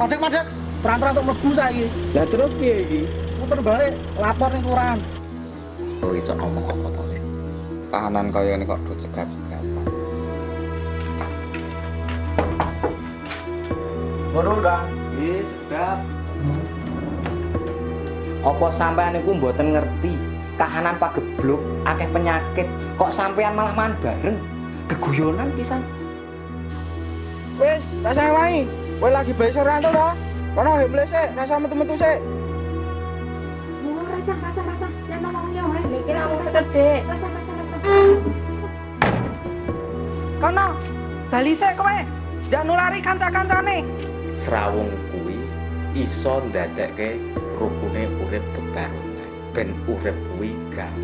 Madhek-madhek, perantara untuk mlebu saiki. Lah terus piye iki? Muter balik, lapor ning kelurahan. Kowe iso ngomong apa to, Le? Kahanan kaya ngene kok do cegat-cegatan. Ngono udah. Nggih, sedap. Apa sampean niku mboten ngerti kahanan pagebluk akeh penyakit kok sampean malah mangan bareng geguyonan pisan. Wis, rasane wae. Kowe lagi bae Suryanto to? Kono he mleh sik, rasa metu-metu sik. Oh, rasa rasa rasa. Yen ngomong yo wae. Niki ra wong sekedhik. Rasa rasa rasa. Kono, bali sik kowe. Ndak nulari kanca-kancane. Srawung kuwi iso ndadekke rukune urip bebarengan. Ben urip kuwi gampang.